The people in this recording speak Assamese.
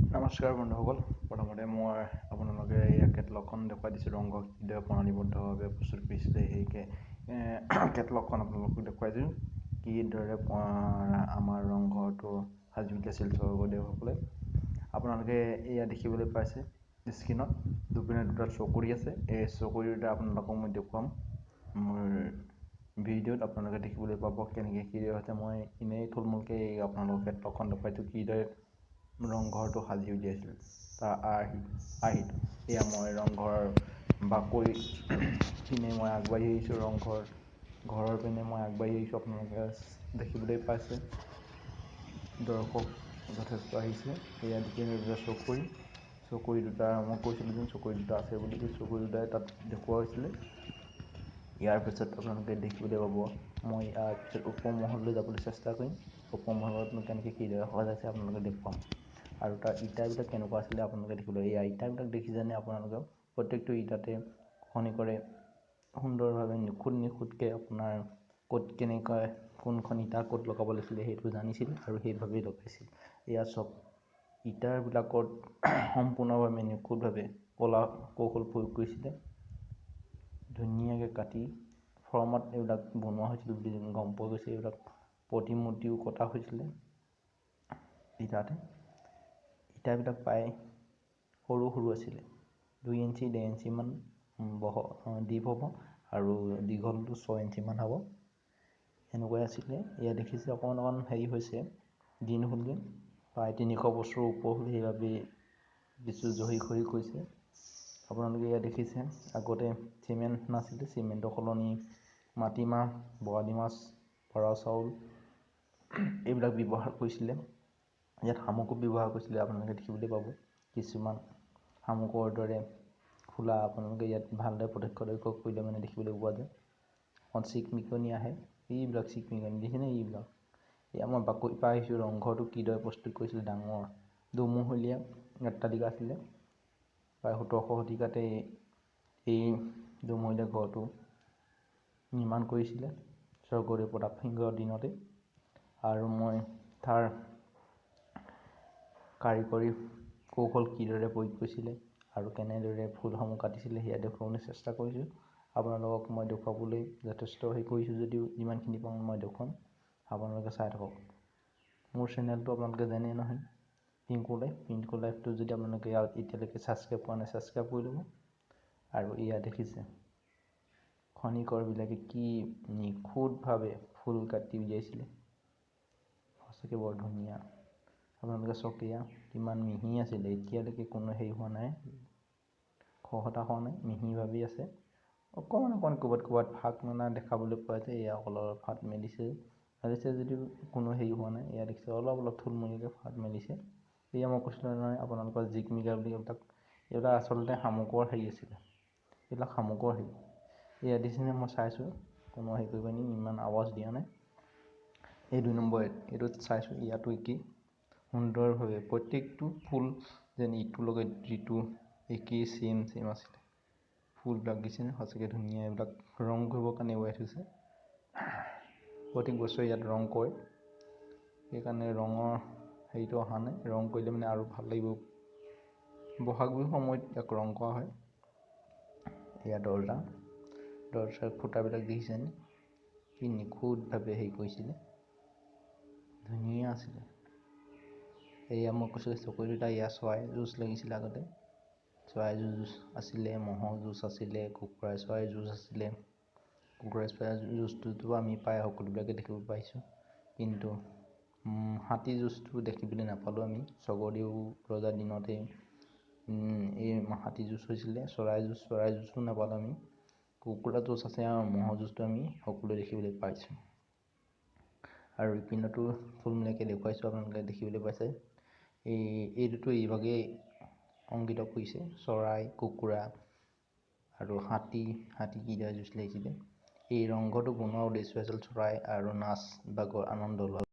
নমস্কাৰ বন্ধুসকল। প্ৰথমতে মই আপোনালোকে এয়া কেটলগখন দেখুৱাই দিছোঁ। ৰংঘৰ কিদৰে প্ৰণালীবদ্ধভাৱে প্ৰস্তুত কৰিছিলে, সেই কেটলগখন আপোনালোকক দেখুৱাই দিছোঁ। কিদৰে আমাৰ ৰংঘৰটো সাজি উলিয়াইছিল স্বৰ্গদেউসকলে, আপোনালোকে এয়া দেখিবলৈ পাইছে। স্ক্ৰীণত দুপিনে দুটা চকৰি আছে। এই চকৰি দুটা আপোনালোকক মই দেখুৱাম মোৰ ভিডিঅ'ত। আপোনালোকে দেখিবলৈ পাব কেনেকৈ কি হৈছে। মই এনেই থুলমূলকৈ এই আপোনালোকক কেটলগখন দেখুৱাইছোঁ, কিদৰে ৰংঘৰটো সাজি উলিয়াইছিল, তাৰ আৰ্হিটো। এয়া মই ৰংঘৰৰ বাকৰি পিনে মই আগবাঢ়ি আহিছোঁ। ৰংঘৰ ঘৰৰ পিনে মই আগবাঢ়ি আহিছোঁ। আপোনালোকে দেখিবলৈ পাইছে, দৰ্শক যথেষ্ট আহিছে। এয়া দুপিনে দুটা চকৰি। চকৰি দুটা মই কৈছিলোঁ যে চকৰি দুটা আছে বুলি, সেই চকৰি দুটাই তাত দেখুওৱা হৈছিলে। ইয়াৰ পিছত আপোনালোকে দেখিবলৈ পাব, মই ইয়াৰ পিছত ওপৰ মহললৈ যাবলৈ চেষ্টা কৰিম। ওপৰ মহলত কেনেকৈ কিদৰে সজাইছে আপোনালোকে দেখুৱাম আৰু তাৰ ইটাবিলাক কেনেকুৱা আছিলে আপোনালোকে দেখিবলৈ। এয়া ইটাবিলাক দেখিছেনে আপোনালোকে? প্ৰত্যেকটো ইটাতে খনিকৰে সুন্দৰভাৱে নিখুঁত নিখুঁতকৈ আপোনাৰ ক'ত কেনেকৈ কোনখন ইটা ক'ত লগাব লাগিছিলে সেইটো জানিছিল আৰু সেইভাৱেই লগাইছিল। এয়া চব ইটাবিলাকত সম্পূৰ্ণভাৱে নিখুঁতভাৱে কলা কৌশল প্ৰয়োগ কৰিছিলে। ধুনীয়াকৈ কাটি ফৰ্মত এইবিলাক বনোৱা হৈছিল বুলি গম পোৱা গৈছে। এইবিলাক প্ৰতিমূৰ্তিও কটা হৈছিলে ইটাতে। ইটাবিলাক প্ৰায় সৰু সৰু আছিলে, 2 ইঞ্চি 1.5 ইঞ্চিমান বহ দীপ হ'ব আৰু দীঘলটো 6 ইঞ্চিমান হ'ব, সেনেকুৱাই আছিলে। এয়া দেখিছে, অকণমান অকণমান হেৰি হৈছে। দিন হ'লগৈ, প্ৰায় 300 বছৰৰ ওপৰ হ'ল, সেইবাবেই কিছু জহি খহি গৈছে। আপোনালোকে এয়া দেখিছে, আগতে চিমেণ্ট নাছিলে। চিমেণ্টৰ সলনি মাটিমাহ, বৰালি মাছ, বৰা চাউল এইবিলাক ব্যৱহাৰ কৰিছিলে। ইয়াত শামুকো ব্যৱহাৰ কৰিছিলে। আপোনালোকে দেখিবলৈ পাব কিছুমান শামুকৰ দৰে খোলা। আপোনালোকে ইয়াত ভালদৰে প্ৰত্যক্ষ কৰিলে মানে দেখিবলৈ পোৱা যায়, অকণ চিকমিকনি আহে। এইবিলাক চিকমিকনি দেখিছেনে এইবিলাক? এয়া মই বাকৰি পাই আহিছোঁ। ৰংঘৰটো কিদৰে প্ৰস্তুত কৰিছিলে, ডাঙৰ দুমহলীয়া অট্টালিকা আছিলে। প্ৰায় 17শ শতিকাতে এই দুমহলীয়া ঘৰটো নিৰ্মাণ কৰিছিলে স্বৰ্গদেউ প্ৰতাপ সিংহৰ দিনতে। আৰু মই তাৰ কাৰিকৰী কৌশল কিদৰে প্ৰয়োগ কৰিছিলে আৰু কেনেদৰে ফুলসমূহ কাটিছিলে সেয়া দেখুৱাবলৈ চেষ্টা কৰিছোঁ। আপোনালোকক মই দেখুৱাবলৈ যথেষ্ট হেৰি কৰিছোঁ যদিও যিমানখিনি পাৰোঁ মই দেখুৱাম। আপোনালোকে চাই থাকক মোৰ চেনেলটো। আপোনালোকে জানেই নহয়, পিংকু লাইফ। পিংকু লাইফটো যদি আপোনালোকে এতিয়ালৈকে ছাবস্ক্ৰাইব কৰা নাই, ছাবস্ক্ৰাইব কৰি ল'ব। আৰু এয়া দেখিছে, খনিকৰবিলাকে কি নিখুঁতভাৱে ফুল কাটি উলিয়াইছিলে। সঁচাকৈ বৰ ধুনীয়া। আপোনালোকে চাওক, এয়া কিমান মিহি আছিলে। এতিয়ালৈকে কোনো হেৰি হোৱা নাই, খহটা হোৱা নাই, মিহিভাৱেই আছে। অকণমান অকণমান ক'ৰবাত ক'ৰবাত ফাট মেলা দেখাবলৈ পোৱা যায়। এয়া অলপ ফাট মেলিছে মেলিছে যদিও কোনো হেৰি হোৱা নাই। এয়া দেখিছে, অলপ অলপ থুলমূলীয়াকৈ ফাট মেলিছে। এয়া মই কৈছিলোঁ নহয় আপোনালোকৰ, জিকমিকা বুলি এইবিলাক। এইবিলাক আচলতে শামুকৰ হেৰি আছিলে, এইবিলাক শামুকৰ হেৰি। এয়া দেখিছেনে? মই চাইছোঁ, কোনো হেৰি কৰিব নি ইমান আৱাজ দিয়া নাই। এই 2 নম্বৰ এইটোত চাইছোঁ, ইয়াতো একেই সুন্দৰভাৱে প্ৰত্যেকটো ফুল যেন ইটোৰ লগত যিটো একেই ছেইম ছেইম আছিলে। ফুলবিলাক দেখিছেনে? সঁচাকৈ ধুনীয়া। এইবিলাক ৰং কৰিবৰ কাৰণে এৰুৱাই থৈছে। প্ৰত্যেক বছৰে ইয়াত ৰং কৰে, সেইকাৰণে ৰঙৰ হেৰিটো অহা নাই। ৰং কৰিলে মানে আৰু ভাল লাগিব। বহাগ বিহুৰ সময়ত ইয়াক ৰং কৰা হয়। এয়া দৰ্জা। দৰ্জাৰ খুঁটাবিলাক দেখিছেনে? কি নিখুঁতভাৱে হেৰি কৰিছিলে, ধুনীয়া আছিলে। এয়া মই কৈছিলোঁ চকৰি দুটা। এয়া চৰাই যুঁজ লাগিছিলে আগতে। চৰাই যুঁজ আছিলে, ম'হৰ যুঁজ আছিলে, কুকুৰা চৰাই যুঁজ আছিলে। কুকুৰা চৰাই যুঁজটোতো আমি প্ৰায় সকলোবিলাকে দেখিব পাইছোঁ, কিন্তু হাতী যুঁজটো দেখিবলৈ নাপালোঁ আমি। স্বৰ্গদেউ ৰজাৰ দিনতে এই হাতী যুঁজ হৈছিলে। চৰাই যুঁজো নাপালোঁ আমি। কুকুৰা যুঁজ আছে আৰু ম'হৰ যুঁজটো আমি সকলোৱে দেখিবলৈ পাইছোঁ। আৰু ইপিনতো থুলমূলীয়াকৈ দেখুৱাইছোঁ, আপোনালোকে দেখিবলৈ পাইছে। এইটোতো এইভাগেই অংকিত কৰিছে, চৰাই, কুকুৰা আৰু হাতী। হাতী কিদৰে যুঁজ লাগিছিলে। এই ৰংঘৰটো বনোৱাৰ উদ্দেশ্য আছিল চৰাই আৰু নাচ বাগৰ আনন্দ লোৱা।